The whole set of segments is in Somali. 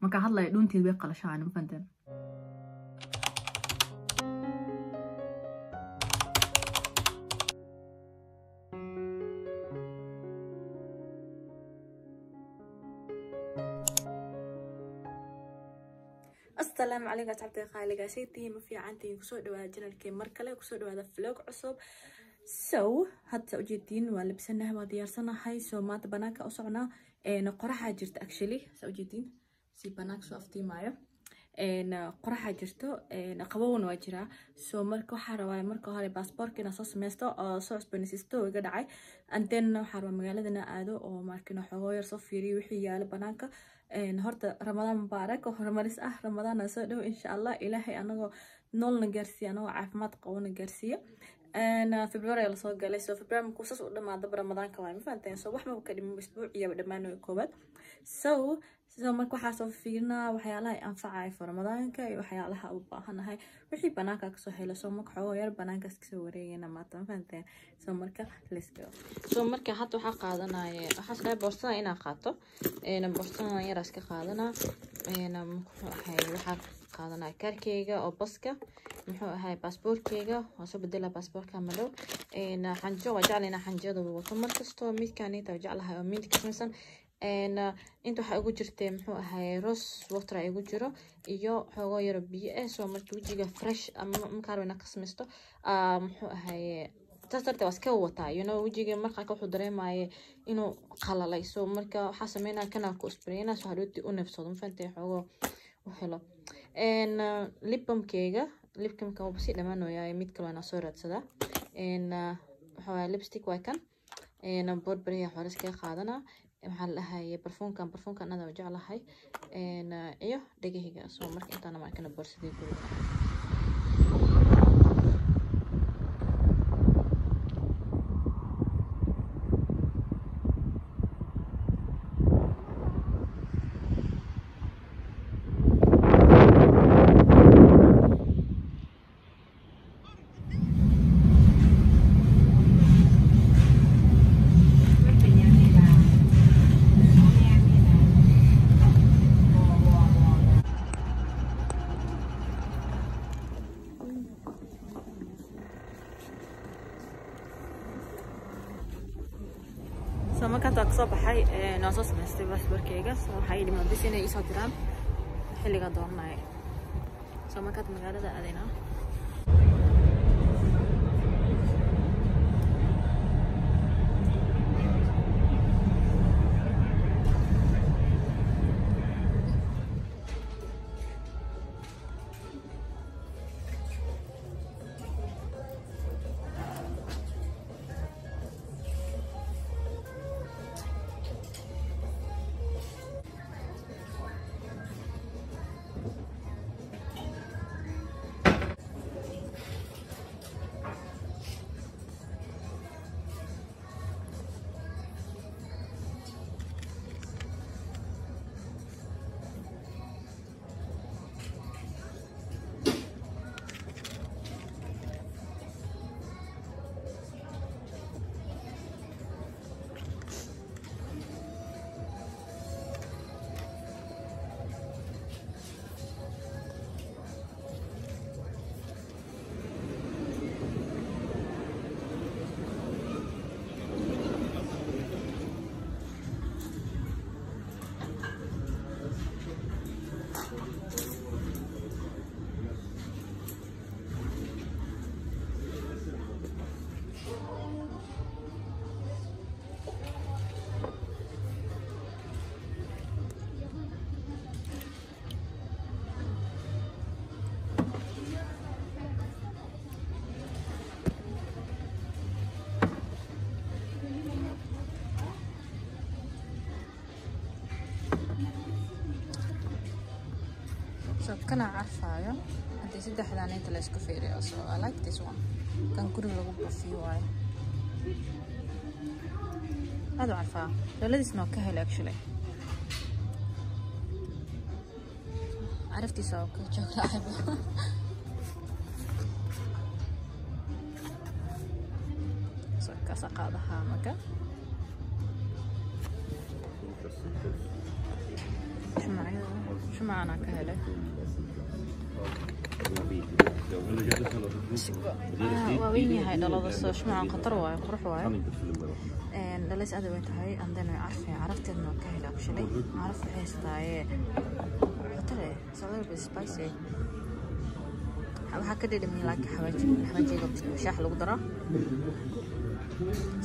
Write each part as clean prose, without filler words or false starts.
Marka hadlaya dhuunteed way qalashaan, ma fahanteen? Asalaamu calaykum asxaabta qaaliga, saytihiin? Ma fiicantihiin? Kusoo dhawaada channelkii mar kale, kusoo dhawaada vlog cusub. So hadda ujeediin waa labsanahay, waa diyaarsanahay. So maanta banaanka u socnaa, qoraxaa jirta actually. Saa ujeediin si banaanka soo aftiimaayo, qoraxaa jirto, qabowna waa jiraa. So marka waxaa rabaa marka hore baasaboorka inaan soo sameysto oo soo cusboonaysiisto, iga dhacay. And then waxaa rabaa magaaladana aado oo markina xogoo yar soo fiiriyo wixii yaalo banaanka. Horta Ramadaan mubaarak oo horumaris ah, Ramadaana soo dhow insha Allah. Ilaahay anagoo noolna gaarsiiya, anagoo caafimaad qabona gaarsiiya. February lasoo galay, so February markuu saas u dhamaadaba Ramadaanka waay, ma fahanteen? So wax maba ka dhimin, isbuuciyaba dhammaan koowaad. So marka waxaa soo fiirinaa waxyaalaha ay anfacaya for Ramadaanka iyo waxyaalaha u baahanahay wixii banaanka kasoo helo. So marka xogoo yar banaankaas kasoo wareegayna maanta, ma fahanteen? So marka let's go. So marka hadda waxaa qaadanaya, waxaa isdhahay boorsada inaa qaato, boorsadan yaraa iska qaadanaa. Muxuu ahay, waxaa qaadanaya kaarkeyga oo baska, muxuu ahay, baasboorkeyga waa soo bedela baasboorka madhow. Xanjo waa jecla inaa xanjada wato markastoo, midkanita waa jeclahay oo mint ka samaysan. Inta waxaa ugu jirtay, muxuu ahay, rose water igu jiro iyo xoogoo yaro biyo ah. So marka wejiga fresh ama markaa rabo inaa ka samaysto, muxuu ahay, saas darteed waa iska wataa. Wejiga markaa wuxuu dareemaya inuu qalalay. So marka waxaa sameynaya kanaa ku sprayna, so hadhooti u neefsado, ma fahantay, xoogoo u helo. Lip balmkeyga, lip balmka wuu sii dhamaanayaa, mid kale waa soo raadsadaa. Waxa waaye lipstick waa kan Burberry, hore iskaga qaadanaa. Maxaa la dhahaye, barfuunkan aad jeclahay, iyo dhegahayga. So marka intaana markana boorsadii guriga. So markaan taa kasoo baxay, waan soo samaystay baasaboorkeyga. So waxaa ii dhiman bis inay iisoo diraan xilligaa doonanayo. So markaad magaalada aadaynaa. So kana carfaayo haddii saddexdan inta la isku fiiriyo. So I like this one, kan guriga lagu buufiyo waayo, aad u carfaa. Dhaladiisna waa ka helay actually, caraftiisa waa ka jeclaayba. So kaasa qaadahaa marka. Shumacana ka helay. Waa weyn yahay dhalada, soo shumacan khatar waaye, qurux waaye. Dhalays aad weyn tahay, and then way carfeen, carafteedna waa ka helay actually. Caraf waxay haystaaye khatar eh, it's a little bit spicy. Waxaa ka dhadhamiyay like xawaaji, xawaajiga shaax lagu daraa.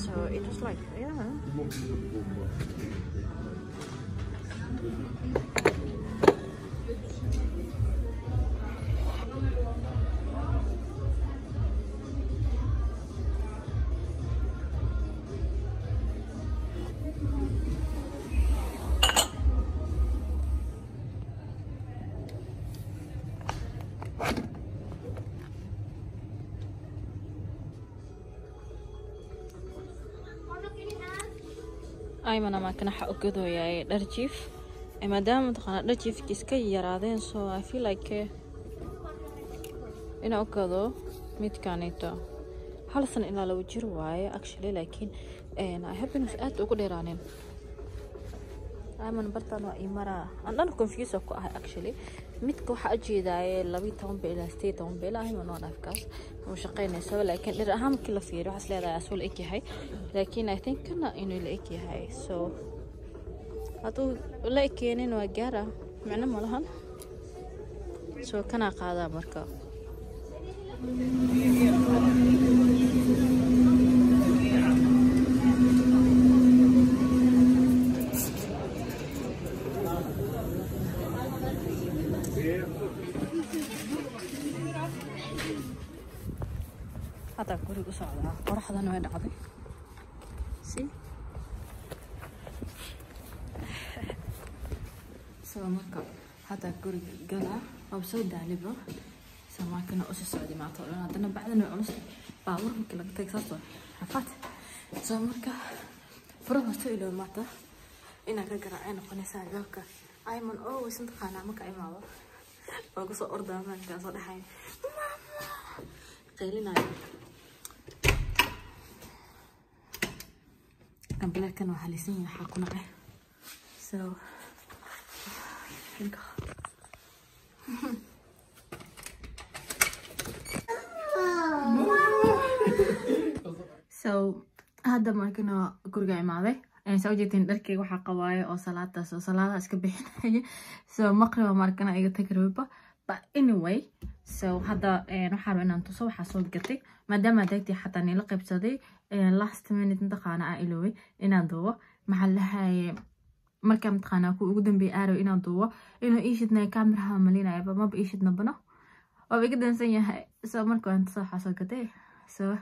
So it was like, yeah. Ayman amaakana waxa u gadooyaay dhar jiif, maadaama mataqaanaa dhar jiifka iska yaraadeen, so I feel like inaan u gado midkaanito. 1 sano ilaa 2 jir waaye actually, laakiin I hope inuusan aad ugu dheeraanin. Ayman bartaan waa ii maraa, aan dhan confuse ku ahay actually. Midka waxaa ujeedaaye 12 bil ilaa 18 bil. Ayman waa dhaafkaas wuu shaqeynaysaa, laakiin dhir ahaan markii la fiiriyo waxaas leedahay asuu la eg yahay, laakiin I think kana inuu la eg yahay. So hadduu la ekeenin waa gaara, micno ma lahan. So kanaa qaadaa marka. Hadda guriga u socdaa, qoraxdana way dhacday. Si so marka hadda guriga galaa, waa soo daaliba samaakana usii socday maanta oo dhan, haddana bacdan way culus, baabuur markii laga tagay saas waa rafaad. So marka furaha soo iloow maanta inaan ka garaacay noqonaysaa albaabka. Ayman always mataqaanaa marka imaado waa kusoo ordaa, maankaa soo dhaxay mama qaylinayo. Gambalaalkan waa halaysan yahay, waxaa ku nacay. So here we go. So hadda markana guriga imaaday, saa ujeedtiin dharkeyga waxaa qabaayo oo salaadaas oo salaadaha iska bixinaya, so maqriba markana iga tagi rababa. But anyway, so hadda waxaa raba inaan tuso waxaa soo gatay, maadaama dagtii xataa niila qaybsaday last minute mataqaana aa ilooway inaan duubo. Maxaa lahaye markaa mataqaanaa kuwa ugu dambeeyay aaraw inaan duubo inuu ii shidnay kaamiraha malinayaba, maba ii shidnabano, waaba iga dansan yahay. So marka waan tuso waxaa soo gatay. So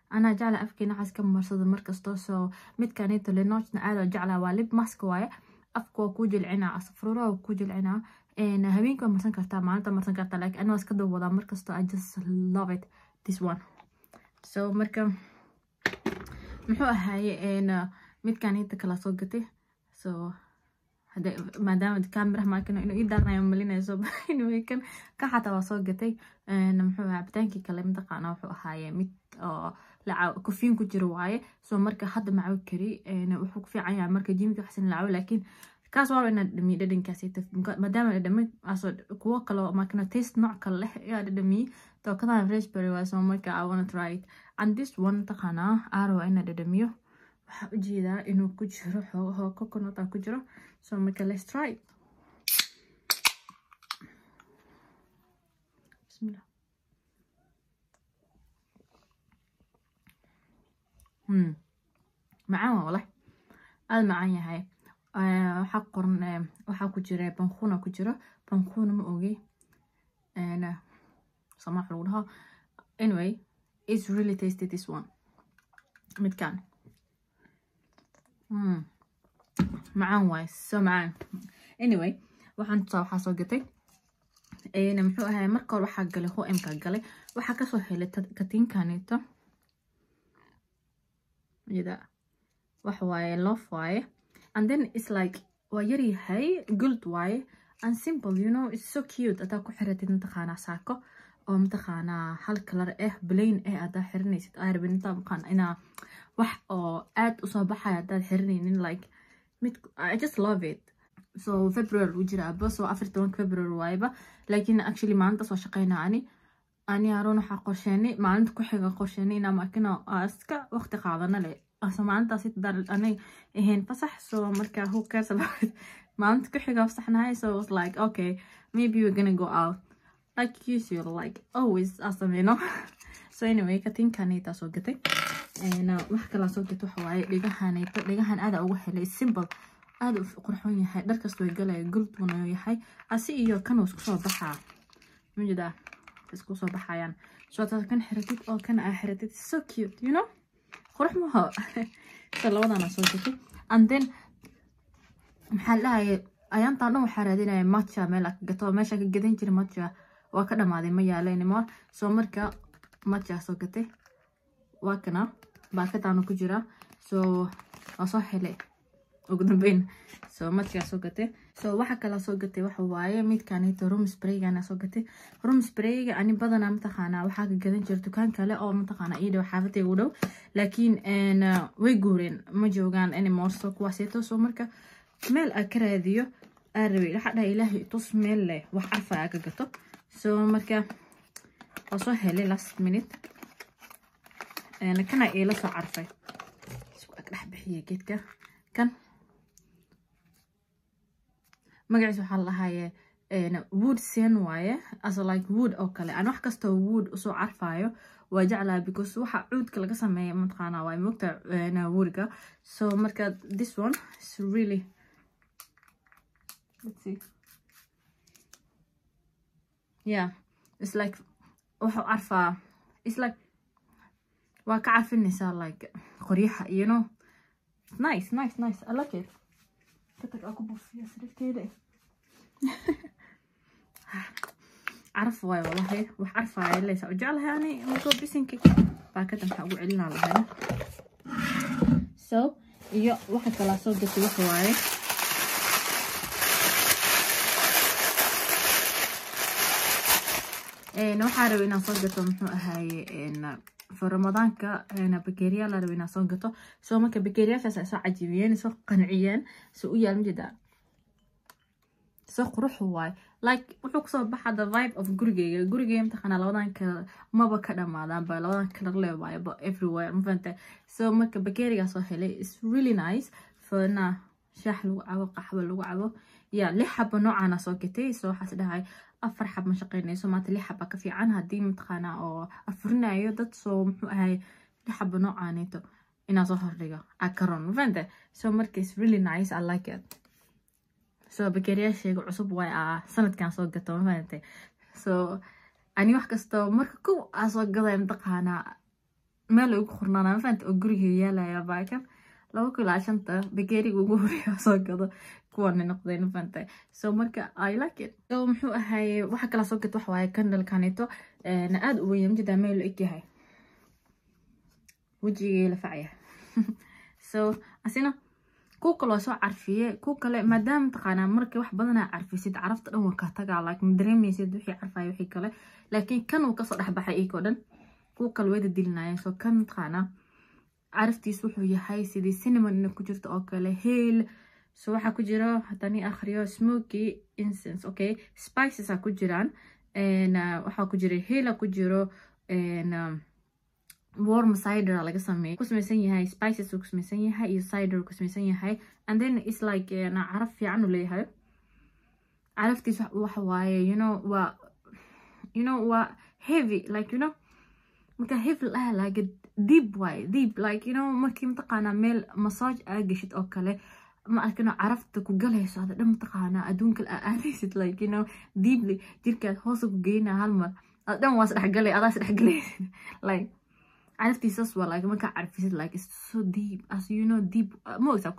anaa jecla afkeena waxaas ka marsado markasto. So midkanito Lenocna aad oo jeclaa, waa lip mask waaye, afka waa kuu jilcinaa, asfruuraha waa kuu jilcinaa. Habeenkii waa marsan kartaa, maalinta marsan kartaa, laakiin anaa iska dawwadaa markasto. I just love it, this one. So marka muxuu ahaaye midkanito kala soo gatay. So maadaama kaamiraha maakano inuu ii daarnayo malinayso, anyway kan ka xataa waa soo gatay. Muxuu ahaa cabitaankii kale mataqaana wuxuu ahaaye mid oo kofiin ku jiro waaye. So marka hadda ma cabi kari, wuxuu ku fiican yahay marka jimka waxsan la cabo, laakiin kaas waa inaan dhadhamiyo dhadhankaasi, maadaama dhadhamay asoo kuwo kale oo markana taste nooc kale leh ayaa dhadhamiyey. Tookadan raspberry waaye, so marka I wanna try it. And this one taqaanaa aaro waa inaan dhadhamiyo, waxaa ujeedaa inuu ku jiro xoogaho coconut ku jiro. So marka let's try it. Bismillah. Macaan waa walahi, aada macaan yahay. Waxaa qoran waxaa ku jira banquuna ku jiro, banquuna ma ogi samaax lagu dhaho. Anyway, it's really tasty, this one. Midkaan macaan waay, so macaan. Anyway, waxaan tusaa waxaa soo gatay. Muxuu ahay marka hore waxaa galay H&M-ka galay, waxaa kasoo helay katiinkanito ida wax waaye, love waaye. And then it's like waa yar yahay, gold waaye and simple, you know, it's so cute. Hadaa ku xiratid mataqaanaa saako oo mataqaanaa hal kalar eh, plain eh, hadaa xiranaysid, aa rabin intaa maqaan inaa wax oo aad usoo baxaya hadaad xiranaynin, like mid I just love it. So February lagu jiraaba, so 14 February waayba, laakiin actually maalintaas waa shaqeynaa. Ani Haruun waxaa qorsheenay maalinta ku xiga, qorsheenay inaa markina iska waqti qaadana le asa maalintaas dar anay ahayn fasax. So marka who cares about it, maalinta ku xiga fasaxnahay. So it was like, okay, maybe we're gonna go out like usual, like always aa sameyno. So anyway, katinkanaytaa soo gatay. Wax kalaa soo gatay waxa waaye dhigahanayto. Dhigahan aada ugu helay, simple, aada u qurxoon yahay, dhar kasta way galaya, gold buuna yahay asi iyo kan isku soo baxaa, majeedaa, isku soo baxayaan. So hadaad kan xiratid oo kan aa xiratid, so cute, you know, qurux maho. So labadana soo gatay. And then maxaa la dhahaye, ayaantan dhan waxaa raadinaya matcha meel aa ka gato. Meesha ka gadan jiray matcha waa ka dhamaaday, ma yaala anymore. So marka matcha soo gatay, waa kana, baakadaanu ku jira. So waa soo helay ugu dambeyn. So matcha soo gatay. So waxa kala soo gatay waxa waaye midkanito room spraygana soo gatay. Room sprayga ani badanaa mataqaanaa waxaa ka gadan jira dukaan kale oo mataqaanaa ii dhow, xaafadayga u dhow, laakiin way guureen, ma joogaan anymore. So kuwaaseeto, so marka meel aa ka raadiyo aa rabay. Waxaa dhahay, Ilaahay tus meel leh wax carfa aa ka gato. So marka waa soo helay last minute, kana iila soo carfay. Isku ag dhex bixiya geedka kan, magaciisa waxaa la dhahaye wood sen waaye, as like wood oo kale. Aan wax kastoo wood usoo carfayo waa jeclaha, because waxa cuudka laga sameeya mataqaanaa waa mogta woodga. So marka this one is really, let's see, yeah, it's like wuxuu carfaa, it's like waa ka carfinaysaa like qoryaha, you know. Nice, nice, nice, I like it. Ka tag aa ku buufiya sariirteyda, caraf waayo, wallahi wax carfaya leysa u jeclahay ani masoo bisinka. Baakada maxaa ugu celinaa lahayn. So iyo waxa kalaa soo gatay waxa waaye waxaa rabay inaan soo gato, muxuu ahaaye, for Ramadaanka bakeeriyaal la rabay inaan soo gato. So marka bakeeriyaashaas ay soo cajibiyeen, soo qanciyeen. So u yaal, majeedaa, soo qurux waay, like wuxuu kusoo baxa the vibe of gurigeyga. Gurigeyga mataqaanaa labadan kala maba ka dhamaadaan ba, labadan kalar le waayo ba everywhere, ma fahantay? So marka bakeerigaa soo helay is really nice forna shaax lagu cabo, qaxwo lagu cabo. Ya, lix xabo noocaana soo gatay. So waxaas dhahay afar xab ma shaqeynayso maanta, lix xaba ka fiican haddii mataqaanaa oo afurinayo dad. Soo muxuu ahay, lix xabo noocaaneeto inaan soo hordhigo akaron, ma fahantay? So marka is really nice, I like it. So bakeeriyaashayga cusub waay aa sanadkan soo gato, ma fahantay? So ani wax kastoo marka kow aa soo gadaya mataqaanaa meel ugu qornaana, ma fahantay, oo guriga yaalaya. Baakan 2050 bakeeriga ugu horeeya soo gado kuwana noqdeen, ma fahantay? So marka I like it. So muxuu ahaye, waxa kala soo gato waxa waaye candlekanito aada u weyn, majeedaa meel eg yahay, wejigay la facaya. So asina kuwa kaloo soo carfiye, kuwa kale maadaama mataqaanaa markii wax badanaa carfisid carafta dhan waa ka tagaa, like ma dareemaysid wixii carfaya wixii kale, laakiin kan uu kasoo dhexbaxay iyagoo dhan, kuwa kale way dadilinaayeen. So kan mataqaanaa caraftiis wuxuu yahay sidii cinnamon inay ku jirto oo kale, heel. So waxaa ku jiro haddani akhriyo, smoky incense, okay, spices aa ku jiraan, waxaa ku jira heela ku jiro, warm cider laga sameeyay, ku samaysan yahay spices uu ku samaysan yahay iyo cider ku samaysan yahay. And then it's like caraf fiican uu leeyahay. Caraftiis waxa waaye, you know, waa, you know, waa heavy, like, you know, marka heavy laha, like deep waaye, deep, like, you know, markii mataqaanaa meel massage aa geshid oo kale, ma arkino carafta ku galayso ada dhan, mataqaanaa adduunka aa aadaysid, like, you know, deeply jirkaad hoosa ku geynaa hal mar, ada dhan waa isdhexgalay, adaa isdhexgalaysid, like caraftiisas waa, like markaa carfisid, like it's so deep, as you know, deep, ma ogtaa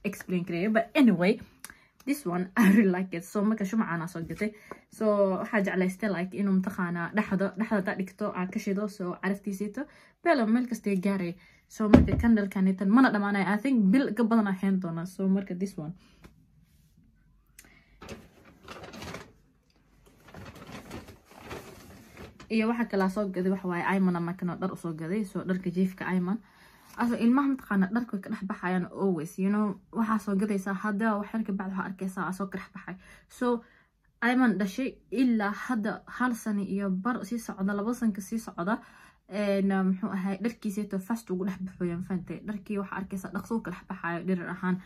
explain kareeyo. But anyway, this one I really like it. So marka shumacaana soo gatay. So waxaa jeclaystay like inuu mataqaanaa dhexda dhexda hadaa dhigto aa ka shido, so caraftiisiito belo meel kastay gaaray. So marka candlekanitan mana dhamaanaya, I think bil ka badan aa hayn doonaa. So marka this one iyo waxa kalaa soo gaday waxa waaye Ayman markana dhar usoo gaday. So dharka jiifka Ayman Asa ilmaha mataqaana dharka way ka dhex baxayaan always, waxaa soo gadaysaa hadda, wax yar ka bacdi waxaa arkaysaa asoo ka dhex baxay. So Ayman dhashay ilaa hadda 1 sano iyo bar sii socda, 2 sanka sii socda, muxuu ahay, dharkiiseeto fast ugu dhex baxooya, mafahantay? Dharkii waxaa arkaysaa dhaqso ka dhex baxayo dhirir ahaan.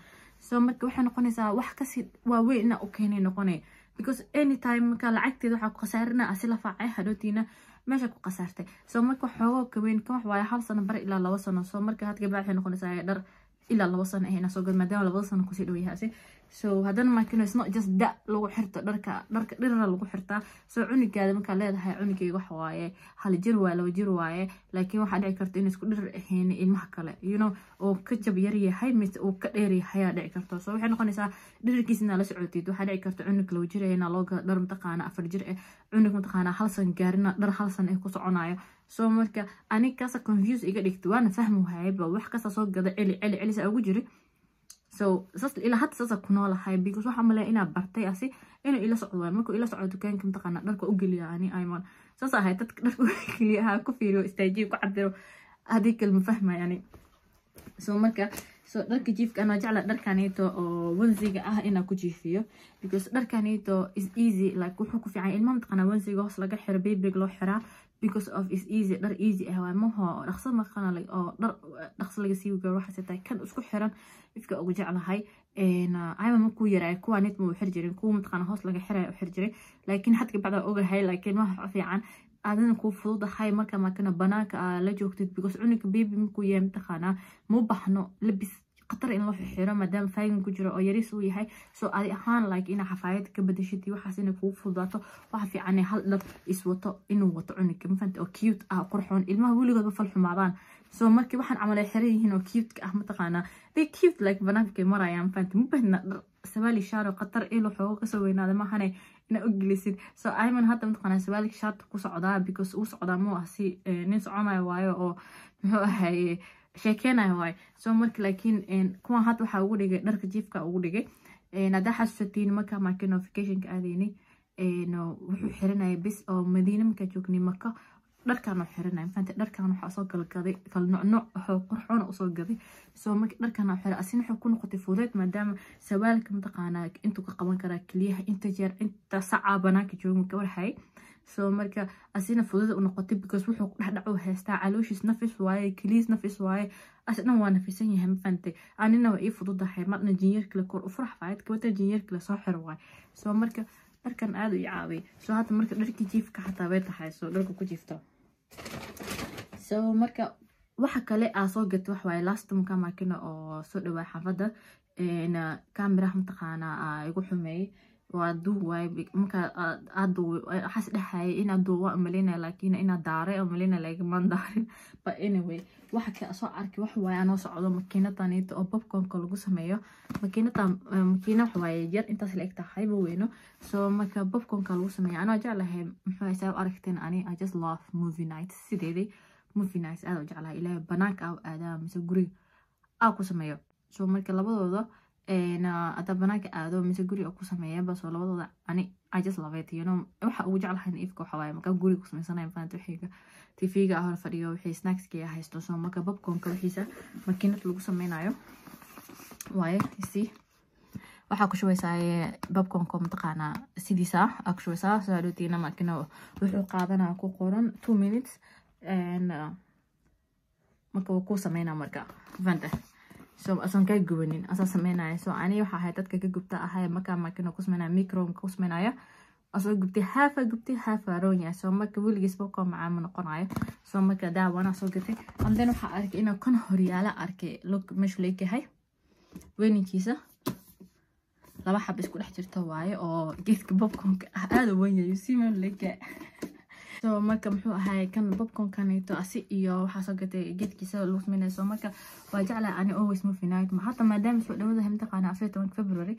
So marka waxay noqonaysaa wax kasii waaweyn inaa u keenay noqonay, because anytime marka lacagteeda waxaa ku khasaarina asi la faacay, hadhootiina meesha ku khasaartay. So marka xoogoo kaweyn kan wax waaye 1 sano bar ilaa 2 sano. So marka had gabadha waxay noqonaysaa dhar ilaa 2 sano ah inaa soo gad, maadaama 2da sano kusii dhow yahay. So haddana markino it's not just da lagu xirto dharka, dharka dhirara lagu xirtaa. So cunugaada markaa leedahay cunugeyga waxa waaye 1 jir waaye, 2 jir waaye, laakiin waxaa dhici karta inay isku dhirir ahayn ilmaha kale, oo ka jab yar yahay mise uu ka dheer yahay ayaa dhici karto. So waxay noqonaysaa dhirirkiisa inaa la socotid. Waxaa dhici karta cunug 2 jir ah inaa loo gado dhar mataqaana 4 jir ah, cunug mataqaana 1 san gaarina dhar 1 san eh ku soconayo. So marka anig kaasa confuse iga dhigta, waana fahmi waayaba, wax kasta soo gada, celi celi celisa ugu jiri. So saas ilaa hadda saasa ku noolahay, because waxaa maleeya inaa bartay asi inuu ila socdo waay. Markuu ila socdo dukaanka mataqaana dharka u geliya, ani Ayman saas ahay, dadka dharka u geliya, ha ku fiiriyo, istaajiyo, ku cabiro, haddii kale ma fahmay ani. So marka, so dharka jiifka anaa jecla dharkaneeto oo onesie-ga ah inaa ku jiifiyo, because dharkaneeto is easy, like wuxuu ku fiican ilmaha mataqaana onesie-ga hoos laga xiro, babyga loo xiraa, because of is easy, dhar easy ah waay, maho dhaqso maqana oo dhar dhaqso laga sii garo. Waxaas tahay kan isku xiran ifka ugu jeclahay. Ayma markuu yaraay kuwa nit ma u xir jirin, kuwa mataqaana hoos laga xirayo u xir jiray, laakiin hadka bacda ogahay. Laakiin wax fiican aadana kuu fududahay marka makana banaanka aa la joogtid, because cunuga baby markuu yahay mataqaanaa ma u baahno labis khatar in loo xiro, maadaama faagin ku jiro oo yariis uu yahay. So adi ahaan like inaa xafaayad ka badashid iyo waxaas inay kugu fududaato, waxa fiican hal dhar iswato inuu wato cunuga, mafahante, oo cute ah, qurxoon. Ilmaha weligoodba fal xumaadaan. So markii waxaan camal ay xiran yihiin oo cute ka ah mataqaanaa, they cute like banaanka marayaan, mafahante, ma baahna dhar sabaali shaaro khatar ilo xoogo kasoo weynaada maahane inaa u gelisid. So Ayman hadda mataqaanaa sabaali shaarta ku socdaa, because uu socdaa muu ah si nin soconayo waayo oo muxuu ahaye sheekeynayo waayo. So marka laakiin kuwan hadda waxaa ugu dhigay dharka jiifka ugu dhigay. Haddaa xasuusatiin marka marka notificationka aadeyni, wuxuu xiranaya bis oo Madiine markaa joognay, Maka, dharkaan oo xiranaya, mafahante? Dharkaan waxaa soo galgaday kala nooc nooc waxuu qurxoona usoo gaday. So marka dharkaan oo xiray asina wuxuu ku noqotay fudeed, maadaama sawaalka mataqaanaa intuu ka qaban karaa keliyaha, inta jeer inta sacaa banaanka jooga ka warhayay. So marka asina fudud u noqotay, because wuxuu ku dhex dhaco haystaa, calooshiis nafis waaye, keliyiis nafis waaye, asi dhan waa nafisan yahay, mafahante? Anina waa ii fududahay, marna jinyeer kale kor u furax faayad kabata, jinyeer kale soo xiro waaye. So marka dharkan aada u ii caawiyay. So hadda marka dharkii jiifka xataa way tahay, so dharka ku jiifto. So marka waxa kale aa soo gatay wax waaye last markaa maakina oo soo dhawaa xaafadda kaamiraha mataqaanaa aa igu xumeeyey, waa duub waaye. Marka aad duubay waxaas dhexayay inaad duuba umaleynaya, laakiin inaad daaray umaleynaya, laakiin maan daarin. But anyway, waxa ka soo arkay wax waaye anoo socdo makiinadanita oo popcornka lagu sameeyo. Makiinada makiina wax waaye yar intaas la eg tahay, ma weyno. So marka popcornka lagu sameeyo anoo jeclahay, muxuu saa u aragteen, ani I just love movie nights. Sideedii movie nights aad u jeclahay, ilaahay banaanka aa aadaa mise guriga aa ku sameeyo. So marka labadooda hadda banaanka aado mise guriga ku sameeya basoo labadooda ani I just love it. Waxa ugu jeclahay ifka waxa waaye marka guriga ku sameysanaya, mafahante, wixiga TV-ga hor fadhiyo, wixii snackski haysto. So marka popcornka wixiisa makiinad lagu sameynayo waaye. See, waxaa ku shubeysaa popcornka mataqaanaa sidiisa aa ku shubeysaa. So hadhowtiina makina wuxuu qaadanaa ku qoran 2 minutes and marka wuu kuu sameynaa marka, mafahante? So asoon kaa gubanin asaa sameynaya. So ani waxa ahay dadka ka gubta ahay. Markaa makina ku sameynaya, micro ku sameynaya, asoo gubtay, haafa gubtay, haafa roon yahay. So marka weligiis popcorn macaan ma noqonayo. So marka daawana soo gatay. And then waxaa arkay inuu kan horyaala arkay. Look, meeshu leegyahay weyninkiisa, laba xab isku dhex jirta waaye oo geedka popcornka ah aada u weyn yahay, you see meel leegyahay. So marka muxuu ahay kan popcornkanito asi iyo waxaa soo gatay geedkiisa lagu sameynaya. So marka waa jeclahay ani always movie night. Hata maadaama soo dhawadahay mataqaana 14-ka February,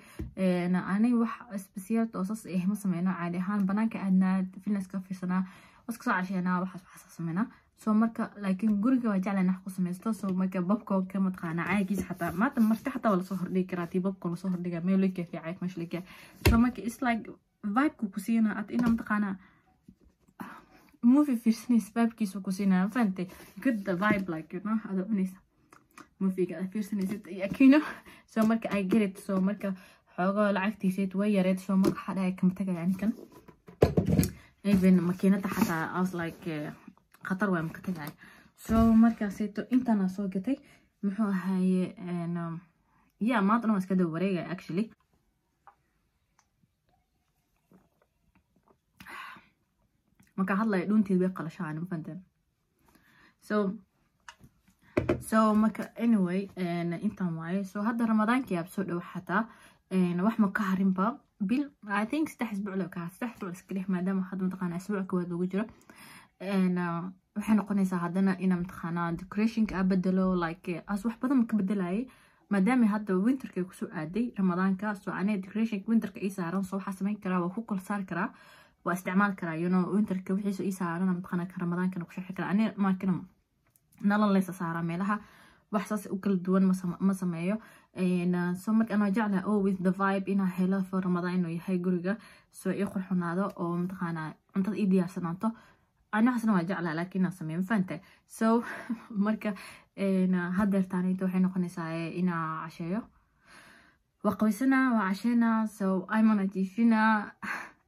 ani wax special oo saas eh ma sameyno. Caadi ahaan banaanka aadnaa, films ka fiirsanaa, waska soo casheenaa, waxaas waxaas sameynaa. So marka laakiin guriga waa jeclahay wax ku sameysto. So marka popcornka mataqaana caagiisa xataa maanta marti xataa waa lasoo hordhigi karaa, tii popcorn lasoo hordhigaa meel loo fiican meesha laga. So marka it's like vibe-ku ku siinaa ad inaa mataqaanaa movie fiirsanaysa, vibe-kiisu ku siinaya, fahantay? Good the vibe, like adoo cunaysa. Movie-ga aad fiirsanaysid iyo akino. So marka I get it. So marka xoogaa lacagtiisayd way yareed. So marka waxaa dhahay kama tagaya ninkan, even makiinada xataa I was like, khatar waay, maka tagaya. So markaasayto intaana soo gatay, muxuu ahaye, yeah, maanta dhan waan iska daba wareegaya actually. Marka hadlaya dhuunteed way qalashaan, ma fahanteen? So marka anyway, intaan waaye. So hadda Ramadaankii aab soo dhow, xataa wax ma ka harinba bil, I think 3 isbuuc loo ka 3 isbuuc iska leh, maadaama hadda mataqaanaa isbuuc koowaad lagu jiro. Waxay noqonaysaa haddana inaa mataqaanaa decorationka aa bedelo, like as wax badan ka bedelayay, maadaama hadda winterka kusoo aaday Ramadaanka. So aniga decorationka winterka ii saaran, so waxaa samayn karaa, waa ku kala saari karaa, waa isticmaal karaa, winterka wixiisa ii saaran mataqaanaa ka Ramadaankana ku sharxi karaa. Aniga markana nalal laysa saaraa meelaha, wax saas u kala duwan ma sameeyo. So marka anaa jeclahay always the vibe inaa helo for Ramadaan inuu yahay guriga so ii qurxunaado oo mataqaanaa cuntada ii diyaarsanaato. Ani waxaasna waa jeclahay, laakiin inaan sameeyo, ma fahantay? So marka haddeertaanayta waxay noqonaysaa inaa casheeyo, waa qabaysanaa, waa casheynaa, so imana jiifinaa,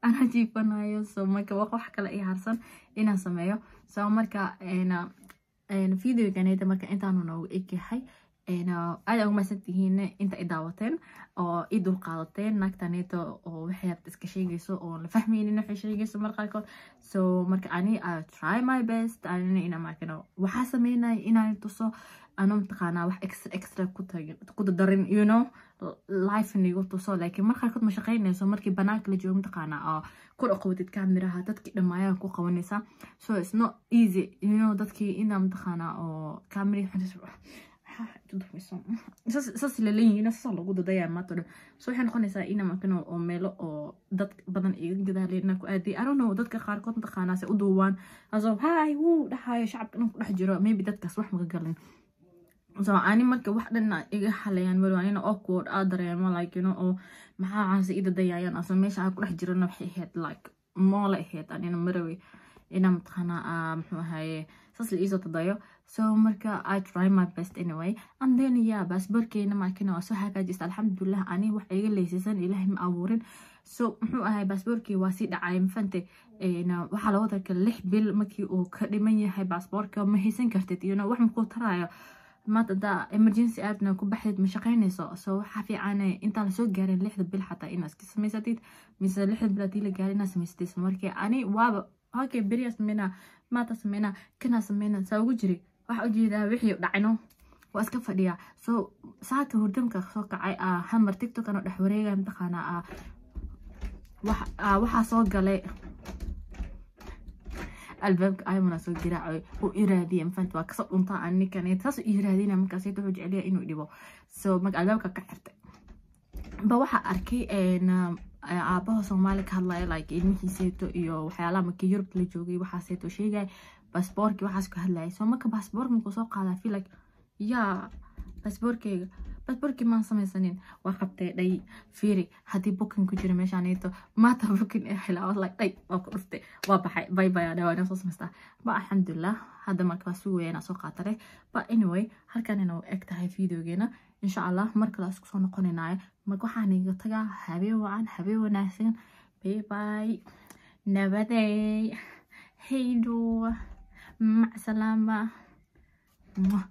anaa jiifanayo. So marka wax kale ii harsan inaan sameeyo. So marka videoganayda marka intaanu noogu egyahay. Aad ugu mahadsantihiin inta i daawateen oo i dulqaadateen naagtaneeto oo waxay rabta iska sheegayso oo la fahmaynin waxay sheegayso mar qaarkood. So marka ani I try my best anina ina markano waxaa sameynaya inaan tuso ano mataqaanaa wax extra extra ku dadarin, life nigu tuso, laakiin mar qaarkood ma shaqeynayso. Markii banaanka la joogo mataqaanaa oo ku dhaqowdid kaamiraha, dadkii dhammaayaan ku qabanaysaa, so it's not easy, dadkii inaa mataqaanaa oo kaamiri saas laleeyihiin, saas lagu dadaya maanta dhan. So waxay noqonaysaa ina markan oo meelo oo dad badan iga gadaalay inaan ku aaday. I don't know, dadka qaarkood mataqaanaa se u duubaan asoo hi wuu dhahayo shacabka dhan ku dhex jiro, maybe dadkaas wax maka galin. So ani marka wax dhan iga xalayaan walo anina awkward aa dareemo, like oo maxaa caanse i dadayayaan asoo meesha aan ku dhex jirana waxay ahayd like moole ahayd. Anina marawey inaa mataqaanaa muxuu ahaye saas la iisoo tadayo. So marka I try my best anyway, and then yeah, baasaboorkeena markina waa soo hagaajista, alxamdulilah. Ani wax iga leysisan Ilaahay ma abuurin. So muxuu ahay, baasaboorkii waa sii dhacay, mafante? Waxaa looga tarka 6 bil markii uu ka dhiman yahay baasaboorka ma haysan kartid, wax makuu taraayo maanta hadaa emergency aadna ku baxdid, ma shaqeynayso. So waxaa fiican intaan lasoo gaarin 6da bil xataa inaad iska samaysatid, mise 6da bil hadii la gaarin inaad samaysatid. So markii ani waaba okay, beriyaa sameynaa, maanta sameynaa, kanaa sameynaa, saa ugu jiri waxaa ujeedaa wixii dhacino, waa iska fadhiyaa. So saaka hurdamka soo kacay, hamar TikTok anoo dhex wareegaya mataqaanaa waxaa soo galay albaabka, Aymana soo garaacay oo iraadiya, mafahant? Waa kasoo dhuntaa anikan saas iraadina, markaas wuxuu jeceliya inuu dhibo. So marka albaabka ka xirtay ba waxaa arkay aabaha Soomaali ka hadlaya, like ilmihiiseeto iyo waxyaalaha markii Yurubta la joogay waxaaseeto sheegay, baasboorkii waxaas ka hadlayay. So marka baasboorka markuu soo qaadaa, feel like yaa baasboorkeyga, baasboorkii maan samaysanin, waa qabtay dhay, fiiri haddii booking ku jira meeshaanayto maanta booking ee hela. I was like dhay, waa ku dhuftay, waa baxay, bye bye aa dhawaa soo samaystaa ba. Alxamdulilah, hadda marka waa sugaya inaa soo qaatale. But anyway, halkan inuu eg tahay videogeena. Insha Allah mar kale isku soo noqonaynayo. Marka waxaan iga tagaa habeen wacan, habeen wanaagsan, bye bye, nabaday, heydo, mac salaama. Mwah.